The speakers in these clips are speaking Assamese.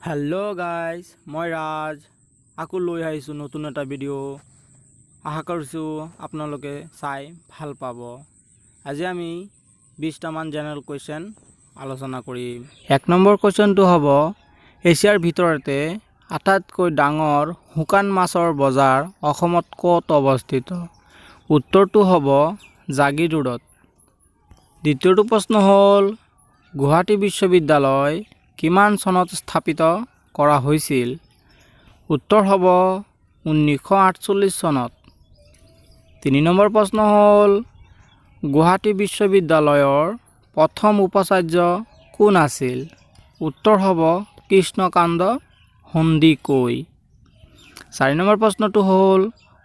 হেল্ল' গাইজ, মই ৰাজ, আকৌ লৈ আহিছোঁ নতুন এটা ভিডিঅ'। আশা কৰিছোঁ আপোনালোকে চাই ভাল পাব। আজি আমি 20টামান জেনেৰেল কুৱেশ্যন আলোচনা কৰিম। 1 নম্বৰ কুৱেশ্যনটো হ'ব, এছিয়াৰ ভিতৰতে আটাইতকৈ ডাঙৰ শুকান মাছৰ বজাৰ অসমত ক'ত অৱস্থিত? উত্তৰটো হ'ব জাগীৰোডত। দ্বিতীয়টো প্ৰশ্ন হ'ল, গুৱাহাটী বিশ্ববিদ্যালয় কিমান চনত স্থাপিত কৰা হৈছিল? উত্তৰ হ'ব 1948 চনত। 3 নম্বৰ প্ৰশ্ন হ'ল, গুৱাহাটী বিশ্ববিদ্যালয়ৰ প্ৰথম উপাচাৰ্য কোন আছিল? উত্তৰ হ'ব কৃষ্ণকান্ত সন্দিকৈ। 4 নম্বৰ প্ৰশ্নটো হ'ল,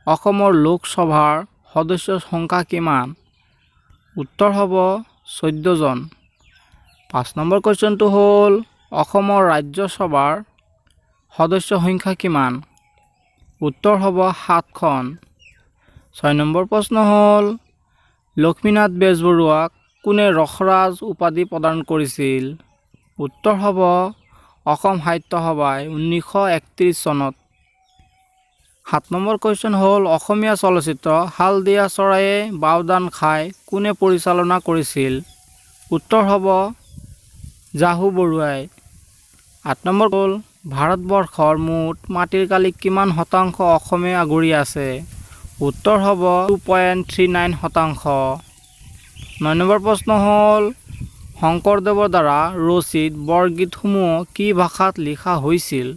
অসমৰ লোকসভাৰ সদস্যৰ সংখ্যা কিমান? উত্তৰ হ'ব 14জন। 5 নম্বৰ কুৱেশ্যনটো হ'ল, অসমৰ ৰাজ্যসভাৰ সদস্য সংখ্যা কিমান? উত্তৰ হ'ব সাতখন। 6 নম্বৰ প্ৰশ্ন হ'ল, লক্ষ্মীনাথ বেজবৰুৱাক কোনে ৰসৰাজ উপাধি প্ৰদান কৰিছিল? উত্তৰ হ'ব অসম সাহিত্য সভাই 1931 চনত। 7 নম্বৰ কুৱেশ্যন হ'ল, অসমীয়া চলচ্চিত্ৰ হালধীয়া চৰায়ে বাওধান খায় কোনে পৰিচালনা কৰিছিল? উত্তৰ হ'ব জাহু বৰুৱাই। 8 নম্বৰ হ'ল, ভাৰতবৰ্ষৰ মুঠ মাটিৰ কালি কিমান শতাংশ অসমে আগুৰি আছে? উত্তৰ হ'ব 2.39%। 9 নম্বৰ প্ৰশ্ন হ'ল, শংকৰদেৱৰ দ্বাৰা ৰচিত বৰগীতসমূহ কি ভাষাত লিখা হৈছিল?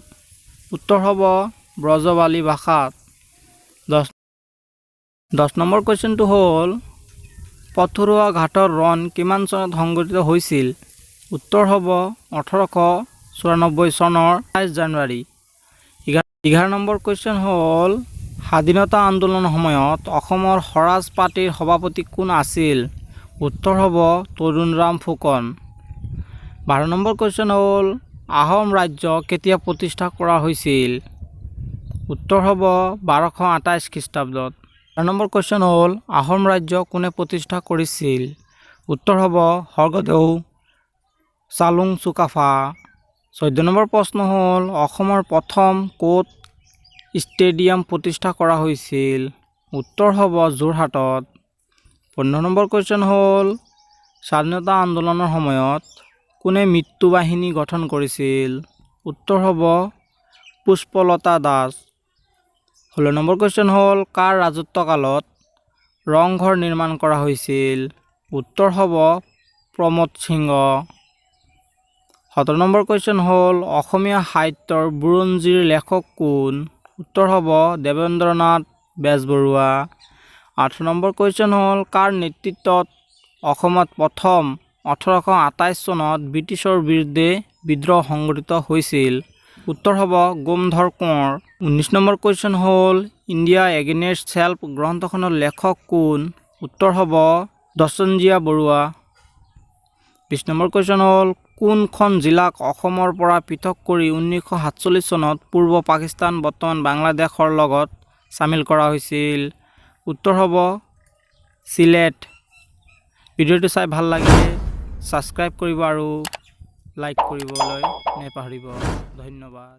উত্তৰ হ'ব ব্ৰজবালী ভাষাত। 10 নম্বৰ কুৱেশ্যনটো হ'ল, পথৰুৱা ঘাটৰ ৰণ কিমান চনত সংঘটিত হৈছিল? উত্তৰ হ'ব 1894 চনৰ 22 জানুৱাৰী। 11 নম্বৰ কুৱেশ্যন হ'ল, স্বাধীনতা আন্দোলনৰ সময়ত অসমৰ স্বৰাজ পাৰ্টীৰ সভাপতি কোন আছিল? উত্তৰ হ'ব তৰুণৰাম ফুকন। 12 নম্বৰ কুৱেশ্যন হ'ল, আহোম ৰাজ্য কেতিয়া প্ৰতিষ্ঠা কৰা হৈছিল? উত্তৰ হ'ব 1228 খ্ৰীষ্টাব্দত। 13 নম্বৰ কুৱেশ্যন হ'ল, আহোম ৰাজ্য কোনে প্ৰতিষ্ঠা কৰিছিল? উত্তৰ হ'ব স্বৰ্গদেউ চাওলুং চুকাফা। 14 নম্বৰ প্ৰশ্ন হ'ল, অসমৰ প্ৰথম ক'ত ষ্টেডিয়াম প্ৰতিষ্ঠা কৰা হৈছিল? উত্তৰ হ'ব যোৰহাটত। 15 নম্বৰ কুৱেশ্যন হ'ল, স্বাধীনতা আন্দোলনৰ সময়ত কোনে মৃত্যু বাহিনী গঠন কৰিছিল? উত্তৰ হ'ব পুষ্পলতা দাস। 16 নম্বৰ কুৱেশ্যন হ'ল, কাৰ ৰাজত্বকালত ৰংঘৰ নিৰ্মাণ কৰা হৈছিল? উত্তৰ হ'ব প্ৰমোদ সিংহ। 17 নম্বৰ কুৱেশ্যন হ'ল, অসমীয়া সাহিত্যৰ বুৰঞ্জীৰ লেখক কোন? উত্তৰ হ'ব দেৱেন্দ্ৰনাথ বেজবৰুৱা। 18 নম্বৰ কুৱেশ্যন হ'ল, কাৰ নেতৃত্বত অসমত প্ৰথম 1828 চনত ব্ৰিটিছৰ বিৰুদ্ধে বিদ্ৰোহ সংঘটিত হৈছিল? উত্তৰ হ'ব গোমধৰ কোঁৱৰ। 19 নম্বৰ কুৱেশ্যন হ'ল, ইণ্ডিয়া এগেইনষ্ট চেল্ফ গ্ৰন্থখনৰ লেখক কোন? উত্তৰ হ'ব দশঞ্জীয়া বৰুৱা। 20 নম্বৰ কুৱেশ্যন হ'ল, কোনখন জিলাক অসমৰ পৰা পৃথক কৰি 1947 চনত পূৰ্ব পাকিস্তান, বৰ্তমান বাংলাদেশৰ লগত চামিল কৰা হৈছিল? উত্তৰ হ'ব চিলেট। ভিডিঅ'টো চাই ভাল লাগিলে ছাবস্ক্ৰাইব কৰিব আৰু লাইক কৰিবলৈ নেপাহৰিব। ধন্যবাদ।